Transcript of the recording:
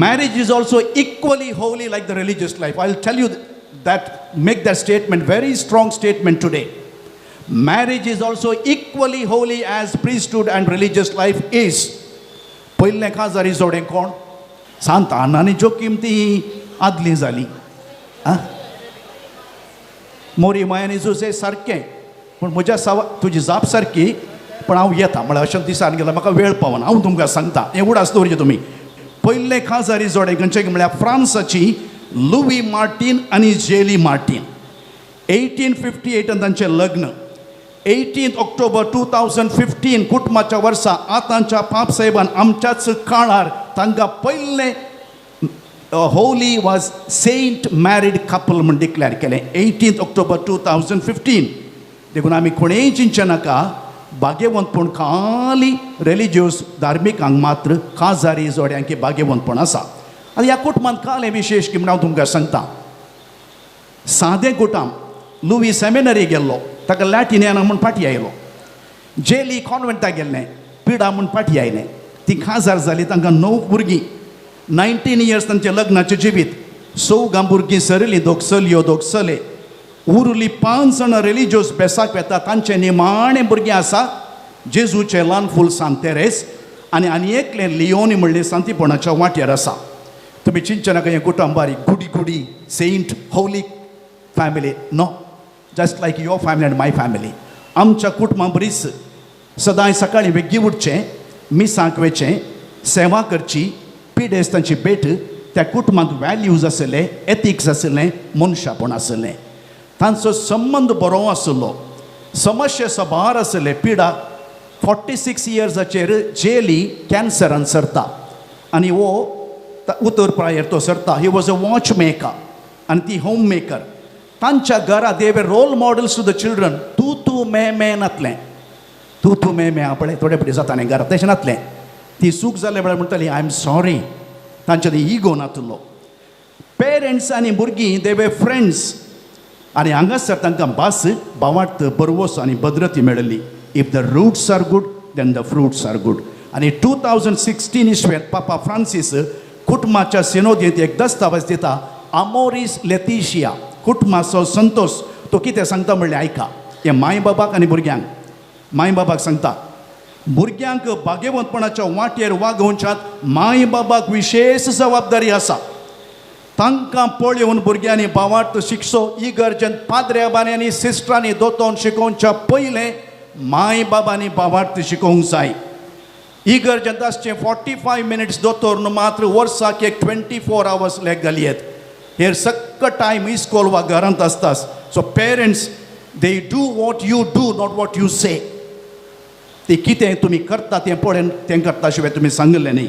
Marriage is also equally holy like the religious life. I will tell you that, make that statement, very strong statement today. Marriage is also equally holy as priesthood and religious life is. पयलें काजारी जोडें कोण? सांत आना आनी जोकीम ती आदली जाली. आं, मोरी मायानी जुजे सारकें, पूण म्हज्या सवा तुजी जाप सारकी, पूण हांव येता म्हळ्यार अशें दिसान गेल्यार म्हाका वेळ पावना. हांव तुमकां सांगता, हें उडास दवरचें तुमी. पयलें काजारी जोडें खंयचें म्हळ्यार फ्रांसाची लुवी मार्टीन आनी जेली मार्टीन. 1858 तांचें लग्न. 18 ऑक्टोबर 2015 कुटुंबाच्या वर्सा आतांच्या पाप साहेबान आमच्याच काळार तांकां पयलें holy was saint married couple म्हूण डिक्लेअर केलें, 18 ऑक्टोबर 2015. देखून आमी कोणेय चिंतचें नाका भाग्यवंतपण खाली रिलिजियस धार्मिकांक मात्र, काजारी जोड्यांक भाग्यवंतपण आसा. आतां ह्या कुटुंबांत कालें विशेश की म्हण हांव तुमकां सांगता. सादें कुटुंब. लुवी सेमिनरी गेल्लो, ताका लॅटीन येना म्हूण फाटी आयलो. जेली कॉन्वेंटाक गेल्लें, पिडा म्हूण फाटी आयलें. ती खाजार जाली, तांकां 9 भुरगीं. 19 इयर्स तांचें लग्नाचें जिवीत. चवगां भुरगीं सरलीं, दोग चलयो दोग चले. उरली 5 जाणां रिलिजियस बेसाक वेता. तांचें निमाणें भुरगें आसा जेजूचें ल्हान फूल सांत तेरेस, आनी आनी एकलें लियोनी म्हणलें सांतीपणाच्या वाट्यार आसा. तुमी चिंतचे नाका हें कुटुंबारी गुडी गुडी saint holy family. No, just like your family and my family. आमच्या कुटुंबा बरीच सदांय सकाळीं वेगीं उठचें, मिसाक वचचें, सेवा करची, पिडेस्तांची भेट. त्या कुटुंबांत वॅल्यूज आशिल्ले, एथिक्स आशिल्लें, मनशापण आशिल्लें. तांचो संबंद बरो आशिल्लो. समस्या सबार आशिल्ले. पिडा 46 इयर्साचेर जेली कॅन्सरान सरता आनी हो उतर प्रायेर तो सरता. He was a watch maker आनी ती होम मेकर. तांच्या घरा they were role models to the children. तूं तूं मे मे नातलें, तूं तूं मे मे पळय थोडे फावटी जाता न्ही घरांत, तशें नातलें. ती चूक जाल्या वेळार म्हणटाली I am sorry. तांच्या इगो नातलो. पेरंट्स आनी भुरगीं दे वे फ्रेंड्स. आनी हांगासर तांकां भास भावार्थ बरवस आनी भद्रती मेळिल्ली. If the roots are good, then the fruits are good. आनी 2016 इसवेंत पापा फ्रांसीस कुटुंबाच्या सिनोदींत एक दस्तावेज दिता, आमोरीस लेतिशिया, कुटुंबाचो संतोष. तो कितें सांगता म्हणल्यार आयका, हे माय बाबाक आनी भुरग्यांक. माय बाबाक सांगता, भुरग्यांक भाग्यवंतपणाच्या वाटेर वागोवच्यात माय बाबाक विशेश जबाबदारी आसा. तांकां पळोवन भुरग्यांनी भावार्थ शिकचो. इगर्जेन पाद्र्याबांनी आनी सिस्टरांनी दोतोन शिकोवच्या पयलें माय बाबांनी भावार्थ शिकोवंक जाय. इगर्जेंत आसचें 45 मिनिट्स दोतोर मात्र वर्साक एक 24 आवर्स लेग घालयेत. हेर सक्क टायम इस्कोल वा घरांत आसतास. So parents, they do what you do, not what you say. ते कितें तुमी करता तें पळयन तें करता शिवाय तुमी सांगिल्लें न्ही.